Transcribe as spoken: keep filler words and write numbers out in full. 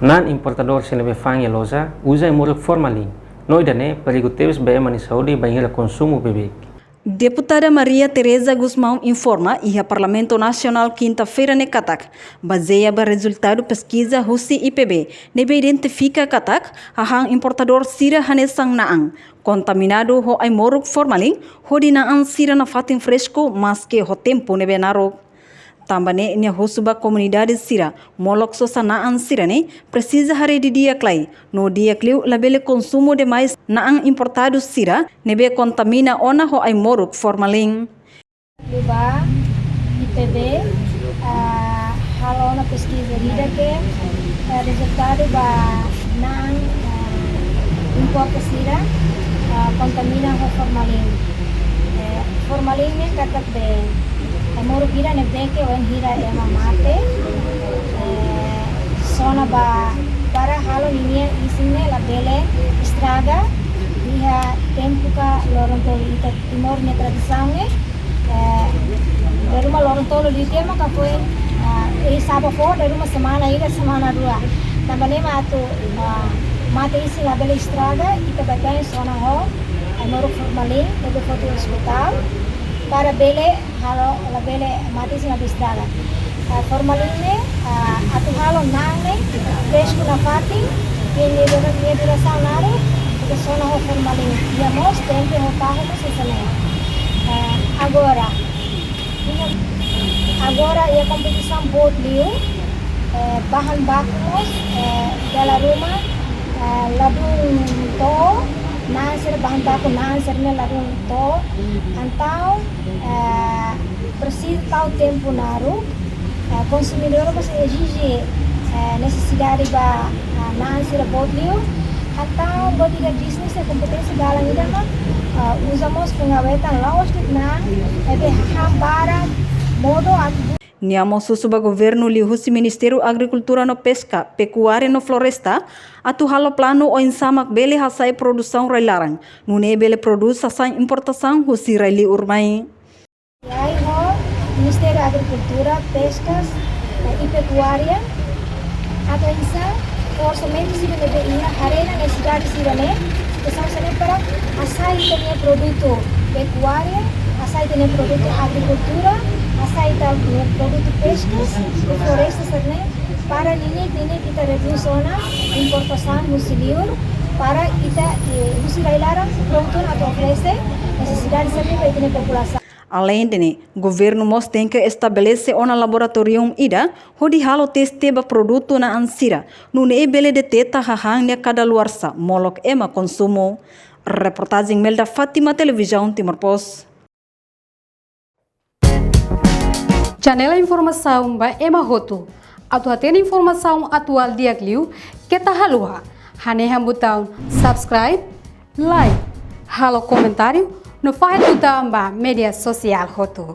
Na'an importadór sira ne'ebé fa'an iha loja uza ai-moruk formalin, no ida-ne'e perigu tebes ba ema nia saúde bainhira konsumu beibeik. Deputada Maria Teresa Gusmão informa iha Parlamentu Nasionál kinta-feira ne'e katak, bazeia ba rezultadu peskiza husi I P B ne'ebé identifika katak hahán importadór sira hanesan na'an kontaminadu ho ai-moruk formalin hodi na'an sira nafatin fresku maski ho tempu ne'ebé naruk. Tanba ne'e nia husu ba komunidade sira molok sosa na'an sira-ne'e presiza haree didi'ak lai, no di'ak liu labele konsumu demais na'an importadu sira ne'ebé kontamina ona ho ai-moruk formalin. Liu ba I P B, ah, halo ona peskiza ida ke, ah, rezultadu ba na'an, ah, importa sira, ah, kontamina ho formalin. Eh, formalin ne'e katak be, eh, moruk ida ne'ebé ke oin hira ema mate, eh, sona ba para halo ninia isin ne'e labele estraga iha tempu ka loron tolu. Ita Timor nia tradisaun ne'e, eh, dala ruma loron tolu liu tiha mak foin, ah, e saba fo, dala ruma semana ida, semana rua. Tanba ne'e mak atu, ah, mate isin labele estraga, ita baibain sona ho ai-moruk formalin, ne'ebé foti ospitál, para bele halo labele mate isin labele estraga. Ah, formalin ne'e, ah, atu halo na'an ne'e fresku nafatin, nia dura-, nia durasaun naruk, ita sona ho formalin. Iha mós tempe ho tahu mós hanesan ne'e. Ah, agora, iha, agora iha kompetisaun boot liu, eh, bahan baku mós, eh, dala ruma, eh, ladún to'o, na'an sira bahan baku na'an sira-ne'e ladún to'o, entaun, eh, presiza tau tempu naruk, eh, konsumidór mós ezije, eh, nesesidade ba, eh, na'an sira boot liu, entaun buat ida bisnis ne'e kompeténsia dalan ida mak, eh, uza mós pengawétan la'ós de'it na'an, ne'ebé hahán barak, modo atu Nia mós husu ba governu liuhusi Ministériu Agrikultura no Peska, Pekuária no Floresta, atu halo planu oinsá mak bele hasa'e produsaun rai-laran, nune'e bele prodús sasán importasaun husi rai-liur mai. Iha ho Ministériu Agrikultura, Peskas, eh, i Pekuária, atu oinsá orsamentu sira ne'ebé iha, haree ona nesesidade sira-ne'e, ke são sene para hasa'e ita-nia produtu pekuária, hasa'e ita-nia produtu agrikultura, hasa'e ita-nia produtu peskas, i floresta sira-ne'e, para ninia, ninia ita redús ona importasaun husi liur, para ita, eh, husi rai-laran prontu atu oferese nesesidade sira-ne'e ba ita-nia populasaun. Aleinde ne'e, governu mós tenke estabelese ona laboratóriu ida, hodi halo teste ba produtu na'an sira, nune'e bele deteta hahán nia kadaluarsa molok ema konsumu. Reportajen Melda Fátima, Televizaun Timor Post. Janela informasaun ba ema hotu. Atu hatene informasaun atuál di'ak liu, keta haluha hanehan butaun subscribe, like, halo komentáriu, no fahe tutan ba média sosiál hotu.